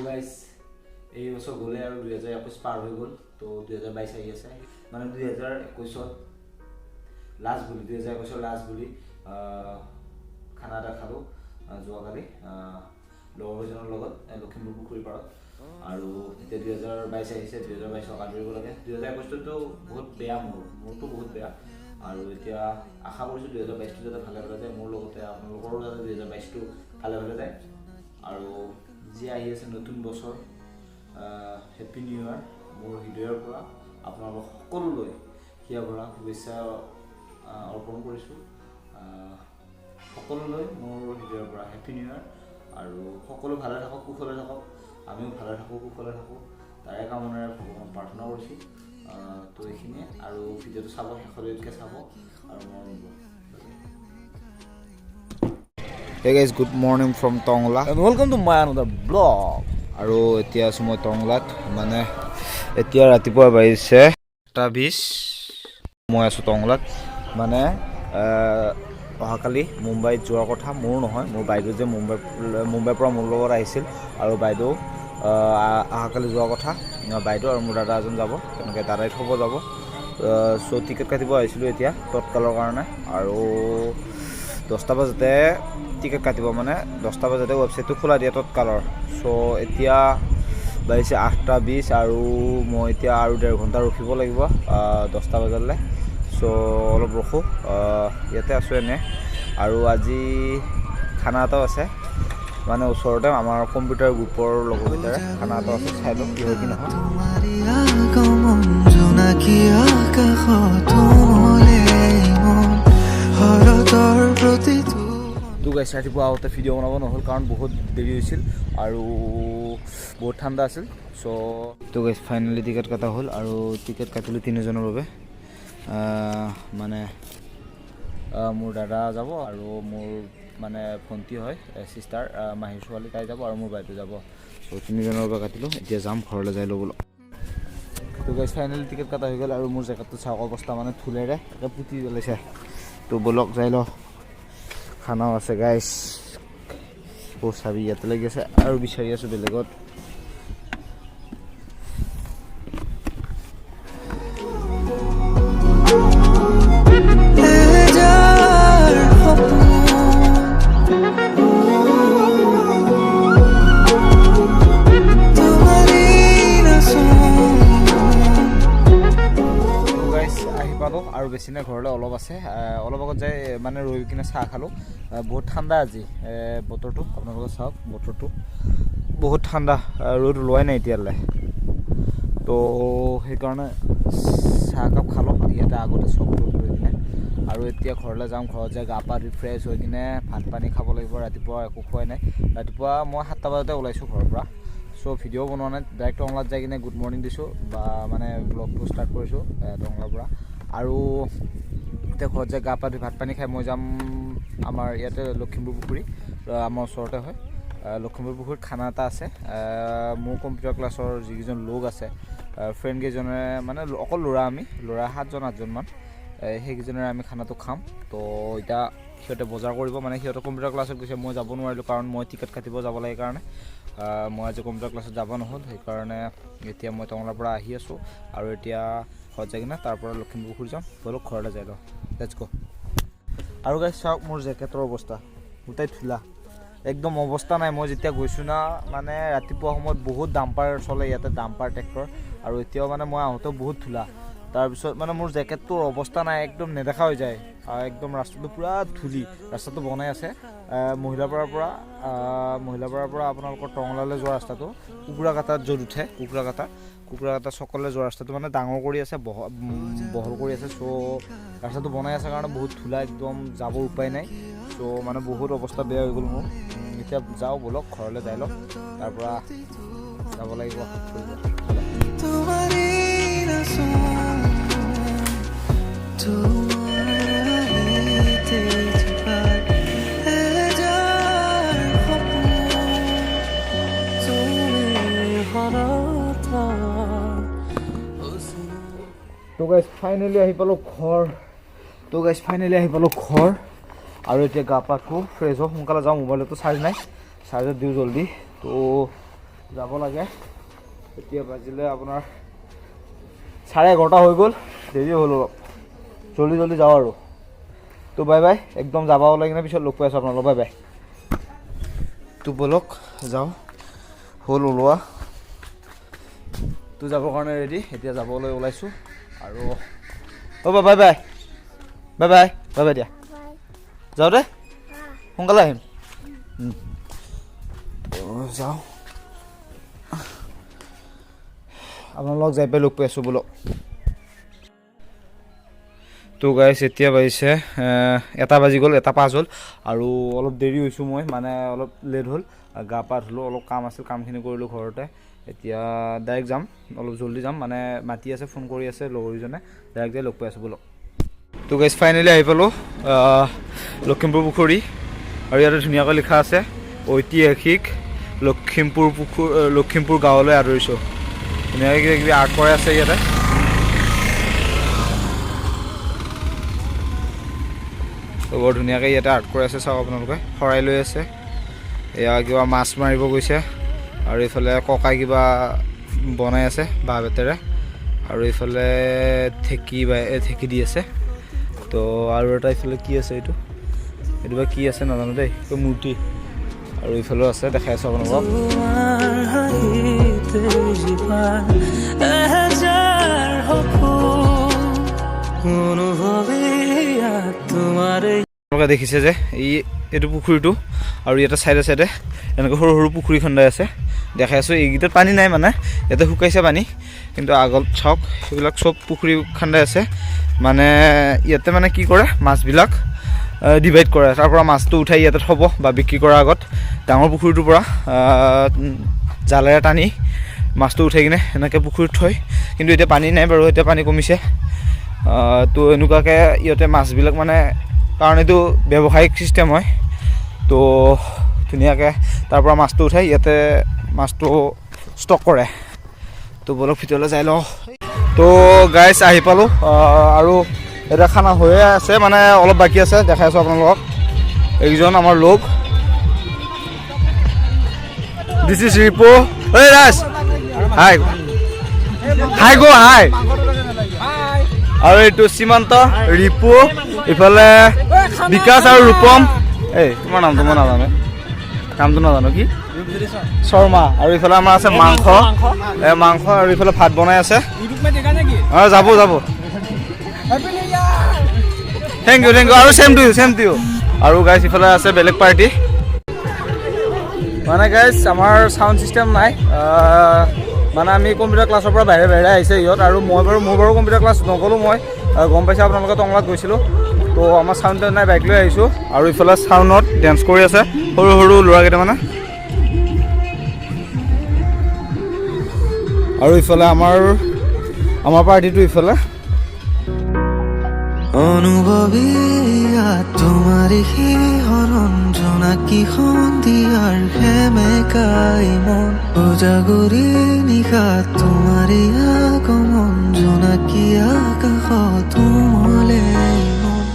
Guys, এই বছৰ গ'লে আৰু 2021 পাৰ হৈ গ'ল। তো 2022 আহি আছে। মানে 2021ত লাষ্ট বুলি, 2021ৰ লাষ্ট বুলি খানা এটা খালোঁ যোৱাকালি লগৰকেইজনৰ লগত লখিমপুৰ পুখুৰী পাৰত। আৰু এতিয়া 2022 আহিছে, 2022ক আদৰিব লাগে। 2021টোতো বহুত বেয়া, মোৰতো বহুত বেয়া। আৰু এতিয়া আশা কৰিছোঁ 2022টো যাতে ভালে ভালে যায়, মোৰ লগতে আপোনালোকৰো যাতে 2022টো ভালে ভালে যায়। আৰু যি আহি আছে নতুন বছৰ, হেপ্পী নিউ ইয়াৰ। মোৰ হৃদয়ৰ পৰা আপোনালোক সকলোলৈ হিয়া ভৰা শুভেচ্ছা অৰ্পণ কৰিছোঁ। সকলোলৈ মোৰ হৃদয়ৰ পৰা হেপ্পী নিউ ইয়াৰ। আৰু সকলো ভালে থাকক, কুশলে থাকক, আমিও ভালে থাকোঁ, কুশলে থাকোঁ, তাৰে কামনাৰে ভগৱানক প্ৰাৰ্থনা কৰিছোঁ। তো এইখিনিয়ে আৰু ভিডিঅ'টো চাব, শেষলৈকে চাব আৰু মৰম দিব। Hey guys, good morning from Tangla And welcome to my another vlog. আৰু এতিয়া আছোঁ মই টংলাত। মানে এতিয়া ৰাতিপুৱা বাজিছে 7:20। মই আছোঁ টংলাত। মানে অহাকালি মুম্বাইত যোৱাৰ কথা। মোৰ নহয়, মোৰ বাইদেউ যে মুম্বাইৰ পৰা মোৰ লগত আহিছিল আৰু বাইদেউ অহাকালি যোৱাৰ কথা। বাইদেউ আৰু মোৰ দাদা এজন যাব, তেনেকৈ দাদাই থ'ব যাব। চ' টিকেট কাটিব আহিছিলোঁ এতিয়া তৎকালৰ কাৰণে। আৰু 10টা বজাতে টিকেট কাটিব, মানে 10টা বজাতে ৱেবছাইটটো খোলা দিয়ে তৎকালৰ। চ' এতিয়া বাজিছে 8:20 আৰু মই এতিয়া আৰু 1.5 ঘণ্টা ৰখিব লাগিব 10টা বজালৈ। চ' অলপ ৰখোঁ, ইয়াতে আছোঁ এনে। আৰু আজি খানা এটাও আছে, মানে ওচৰতে আমাৰ কম্পিউটাৰ গ্ৰুপৰ লগৰকেইটাৰে খানা এটাও আছে। চাই লওঁ কি হয় কি নহয়। তোমাৰি আগমন জোনাকী আকাশত মলে মন শৰতৰ প্ৰতিটো তো গাইছ, ৰাতিপুৱা আহোঁতে ভিডিঅ' বনাব নহ'ল, কাৰণ বহুত দেৰি হৈছিল আৰু বহুত ঠাণ্ডা আছিল। চ' তো গাইছ, ফাইনেলি টিকেট কটা হ'ল আৰু টিকেট কাটিলোঁ তিনিজনৰ বাবে। মানে মোৰ দাদা যাব আৰু মোৰ মানে ভণ্টি হয়, ছিষ্টাৰ, মাহীৰ ছোৱালী, তাই যাব আৰু মোৰ বাইদেউ যাব। চ' তিনিজনৰ বাবে কাটিলোঁ। এতিয়া যাম ঘৰলৈ, যাই ল'ব। তো গাইছ, ফাইনেলি টিকেট কটা হৈ গ'ল আৰু মোৰ জেকেটটো চাওক অৱস্থা, মানে ধূলেৰে একে পুতি পেলাইছে। তো ব'লক, যাই লওঁ। খানাও আছে গাইছ। অ' চাবি ইয়াতে লাগি আছে আৰু বিচাৰি আছোঁ বেলেগত। এজাৰ সপোন তোমাৰি নাচোন। তো গাইছ, আহি পালোঁ আৰু বেছি নাই ঘৰলৈ, অলপ আছে। অলপ আগত যাই মানে ৰৈ কিনে চাহ খালোঁ। বহুত ঠাণ্ডা আজি বতৰটো। আপোনালোকে চাওক, বতৰটো বহুত ঠাণ্ডা, ৰ'দ ওলোৱাই নাই এতিয়ালৈ। তো সেইকাৰণে চাহ একাপ খালোঁ ইয়াতে আগতে চকটোত ৰৈ কিনে। আৰু এতিয়া ঘৰলৈ যাম। ঘৰত যাই গা পা ধুই ফ্ৰেছ হৈ কিনে ভাত পানী খাব লাগিব। ৰাতিপুৱা একো খোৱাই নাই। ৰাতিপুৱা মই 7টা বজাতে ওলাইছোঁ ঘৰৰ পৰা। চ' ভিডিঅ' বনোৱা নাই। ডাইৰেক্ট টংলাত যাই কিনে গুড মৰ্ণিং দিছোঁ বা মানে ব্লগটো ষ্টাৰ্ট কৰিছোঁ টংলাৰ পৰা। আৰু এতিয়া ঘৰত যাই গা পা ধুই ভাত পানী খাই মই যাম আমাৰ ইয়াতে লখিমপুৰ পুখুৰী, আমাৰ ওচৰতে হয়। লখিমপুৰ পুখুৰীত খানা এটা আছে। মোৰ কম্পিউটাৰ ক্লাছৰ যিকেইজন লোক আছে, ফ্ৰেণ্ড কেইজনে, মানে অকল ল'ৰা, আমি ল'ৰা 7জন 8জনমান, সেইকেইজনেৰে আমি খানাটো খাম। তো এতিয়া সিহঁতে বজাৰ কৰিব, মানে সিহঁতে কম্পিউটাৰ ক্লাছত গৈছে। মই যাব নোৱাৰিলোঁ, কাৰণ মই টিকেট কাটিব যাব লাগে কাৰণে। মই আজি কম্পিউটাৰ ক্লাছত যাব নহ'ল। সেইকাৰণে এতিয়া মই টংলাৰ পৰা আহি আছোঁ আৰু এতিয়া ঘৰত যাই কিনে তাৰ পৰা লখিমপুৰ পুখুৰী যাম। ব'লক, ঘৰলৈ যাই লওঁ। Let's গ'। আৰু গাইছ, চাওক মোৰ জেকেটৰ অৱস্থা, গোটেই ধূলা, একদম অৱস্থা নাই। মই যেতিয়া গৈছোঁ না, মানে ৰাতিপুৱা সময়ত বহুত ডাম্পাৰ চলে ইয়াতে, ডাম্পাৰ, ট্ৰেক্টৰ। আৰু এতিয়াও মানে মই আহোঁতেও বহুত ধূলা। তাৰপিছত মানে মোৰ জেকেটটোৰ অৱস্থা নাই, একদম নেদেখা হৈ যায়। একদম ৰাস্তাটো পূৰা ধূলি। ৰাস্তাটো বনাই আছে মহিলাপাৰাৰ পৰা আপোনালোকৰ টংলালৈ যোৱা ৰাস্তাটো, কুকুৰাকাটাত য'ত উঠে, কুকুৰাকাটা চকলৈ যোৱা ৰাস্তাটো মানে ডাঙৰ কৰি আছে, বহল কৰি আছে। চ' ৰাস্তাটো বনাই আছে কাৰণে বহুত ধূলা, একদম যাবৰ উপায় নাই। চ' মানে বহুত অৱস্থা বেয়া হৈ গ'ল মোৰ। এতিয়া যাওঁ ব'লক, ঘৰলৈ যাই লওঁ, তাৰ পৰা যাব লাগিব ফুৰিব। তোমাৰি নাচোন তোমাৰিতে জোপাই এজাৰ সপোন তুমি শৰতৰ তো গাইজ, ফাইনেলি আহি পালোঁ ঘৰ। তো গাইজ, ফাইনেলি আহি পালোঁ ঘৰ আৰু এতিয়া গা পা ধো, ফ্ৰেছ হওঁ, সোনকালে যাওঁ। মোবাইলতো চাৰ্জ নাই, চাৰ্জত দিওঁ জল্দি। তো যাব লাগে। এতিয়া বাজিলে আপোনাৰ 11:30 হৈ গ'ল, দেৰি হ'ল অলপ, জল্দি জল্দি যাওঁ আৰু। তো বাই বাই, একদম যাব ওলাই কিনে পিছত লগ পাই আছোঁ আপোনালোক, বাই বাই। তো ব'লক যাওঁ, হ'ল ওলোৱা, তো যাবৰ কাৰণে ৰেডি, এতিয়া যাবলৈ ওলাইছোঁ আৰু। হ'ব, bye bye bye bye bye bye দিয়া, যাওঁ দে, সোনকালে আহিম। যাওঁ, আপোনালোক যাই পাই লগ পাই আছোঁ, ব'লক। তো গাইছ এতিয়া বাজিছে 1 বাজি গ'ল, 1:05 হ'ল আৰু অলপ দেৰি হৈছোঁ মই, মানে অলপ লেট হ'ল। গা পা ধুলোঁ, অলপ কাম আছিল, কামখিনি কৰিলোঁ ঘৰতে। এতিয়া ডাইৰেক্ট যাম, অলপ জল্দি যাম, মানে মাতি আছে, ফোন কৰি আছে লগৰীজনে, ডাইৰেক্ট যাই লগ পাই আছোঁ, ব'লক। তো গাইছ ফাইনেলি আহি পালোঁ লখিমপুৰ পুখুৰী আৰু ইয়াতে ধুনীয়াকৈ লিখা আছে ঐতিহাসিক লখিমপুৰ পুখুৰী, লখিমপুৰ গাঁৱলৈ আদৰিছোঁ। ধুনীয়াকৈ কিবা কিবি আৰ্ট কৰাই আছে ইয়াতে। বৰ ধুনীয়াকৈ ইয়াতে আৰ্ট কৰি আছে, চাওক আপোনালোকে। শৰাই লৈ আছে, এয়া কিবা মাছ মাৰিব গৈছে আৰু এইফালে ককাই কিবা বনাই আছে বাঁহ বেতেৰে আৰু এইফালে ঢেঁকী দি আছে। তো আৰু এটা এইফালে কি আছে, এইটো এইটো বা কি আছে নাজানো দেই, এইটো মূৰ্তি। আৰু এইফালেও আছে, দেখাই আছোঁ আপোনালোকক। আপোনালোকে দেখিছে যে এইটো পুখুৰীটো আৰু ইয়াতে চাইডে চাইডে এনেকৈ সৰু সৰু পুখুৰী খন্দাই আছে, দেখাই আছোঁ। এইকেইটাত পানী নাই, মানে ইয়াতে শুকাইছে পানী, কিন্তু আগত চাওক সেইবিলাক চব পুখুৰী খন্দাই আছে। মানে ইয়াতে মানে কি কৰে, মাছবিলাক ডিভাইড কৰে, তাৰ পৰা মাছটো উঠাই ইয়াতে থ'ব বা বিক্ৰী কৰাৰ আগত ডাঙৰ পুখুৰীটোৰ পৰা জালেৰে টানি মাছটো উঠাই কিনে এনেকৈ পুখুৰীত থয়। কিন্তু এতিয়া পানী নাই বাৰু, এতিয়া পানী কমিছে। তো এনেকুৱাকৈ ইহঁতে মাছবিলাক মানে, কাৰণ এইটো ব্যৱসায়িক ছিষ্টেম হয়, তো ধুনীয়াকৈ তাৰ পৰা মাছটো উঠাই ইয়াতে মাছটো ষ্টক কৰে। তো ব'লক ভিতৰলৈ যাই লওঁ। তো গাইছ আহি পালোঁ আৰু এতিয়া খানা হৈয়ে আছে, মানে অলপ বাকী আছে, দেখাই আছোঁ আপোনালোকক। এইকেইজন আমাৰ লোক, this is Ripu. ঐ ৰাজ, হাই হাই গ' হাই। আৰু এইটো সীমান্ত, ৰিপু, ইফালে বিকাশ আৰু ৰূপম। এই তোমাৰ নামটো মই নাজানো, নামটো নাজানো কি, শৰ্মা। আৰু ইফালে আমাৰ আছে মাংস, মাংস আৰু ইফালে ভাত বনাই আছে। অঁ যাব যাব, thank U thank U, আৰু same to you, same to you. আৰু গাইছ ইফালে আছে বেলেগ পাৰ্টি। মানে গাইছ আমাৰ চাউণ্ড ছিষ্টেম নাই, মানে আমি কম্পিউটাৰ ক্লাছৰ পৰা বাহিৰে বাহিৰে আহিছে ইহঁত। আৰু মই বাৰু, মোৰ বাৰু কম্পিউটাৰ ক্লাছ নগ'লোঁ, মই গম পাইছোঁ আপোনালোকে টংলাত গৈছিলোঁ। তো আমাৰ চাউণ্ড নাই, বাইক লৈ আহিছোঁ। আৰু ইফালে চাউণ্ডত ডেন্স কৰি আছে সৰু সৰু ল'ৰাকেইটামানে। আৰু ইফালে আমাৰ পাৰ্টিটো ইফালে। অনুভৱীয়া তোমাৰ শিহৰণ জোনাকী সন্ধিয়াৰ সেমেকাই মন, উজাগৰী নিশা তোমাৰে আগমন জোনাকী আকাশত উমলে মন।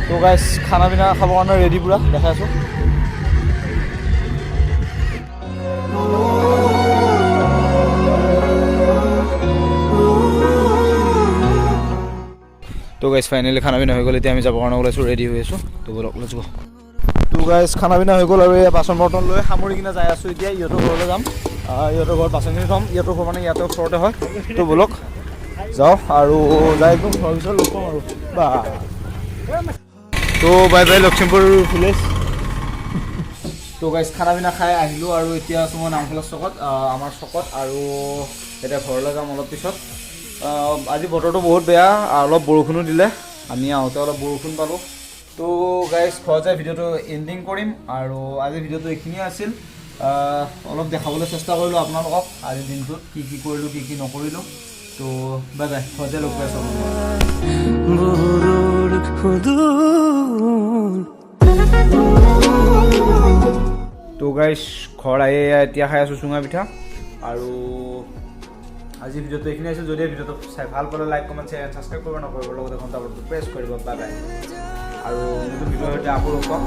তো গাইছ খানা পিনা খাবৰ কাৰণে ৰেডি পুৰা, দেখাই আছোঁ। তো গাইছ ফাইনেলি খানা পিনা হৈ গ'ল, এতিয়া আমি যাবৰ কাৰণে ওলাইছোঁ, ৰেডি হৈ আছোঁ। তো ব'লক, let's গ'। তো গাইছ খানা পিনা হৈ গ'ল আৰু এই বাচন বৰ্তন লৈ সামৰি কিনে যাই আছোঁ। এতিয়া ইহঁতৰ ঘৰলৈ যাম, ইহঁতৰ ঘৰত বাচনখিনি থ'ম, ইহঁতৰ ঘৰ মানে ইয়াতে ওচৰতে হয়। তো ব'লক যাওঁ আৰু যাই একদম ঘৰৰ পিছত লগ পাম আৰু। বা তো বাই বাই লখিমপুৰ ভিলেজ। তো গাইছ খানা পিনা খাই আহিলোঁ আৰু এতিয়া আছোঁ মই নামখলা চকত, আমাৰ চকত। আৰু এতিয়া ঘৰলৈ যাম অলপ পিছত। আজি বতৰটো বহুত বেয়া, অলপ বৰষুণো দিলে, আমি আহোঁতে অলপ বৰষুণ পালোঁ। তো গাইজ ঘৰত যাই ভিডিঅ'টো এণ্ডিং কৰিম আৰু আজি ভিডিঅ'টো এইখিনিয়ে আছিল। অলপ দেখাবলৈ চেষ্টা কৰিলোঁ আপোনালোকক আজিৰ দিনটোত কি কি কৰিলোঁ, কি কি নকৰিলোঁ। তো বাই বাই, ঘৰত যাই লগ পাই আছোঁ। তো গাইজ ঘৰ আহি এতিয়া খাই আছোঁ চুঙা পিঠা। আৰু আজি ভিডিঅ'টো এইখিনি আছিল। যদি ভিডিঅ'টো চাই ভাল পালে like, comment, share and subscribe কৰিব নকৰিব, লগতে ঘণ্টা বটনটো প্ৰেছ কৰিব। বাই বাই, আৰু নতুন ভিডিঅ'ৰ সৈতে আকৌ লগ পাম।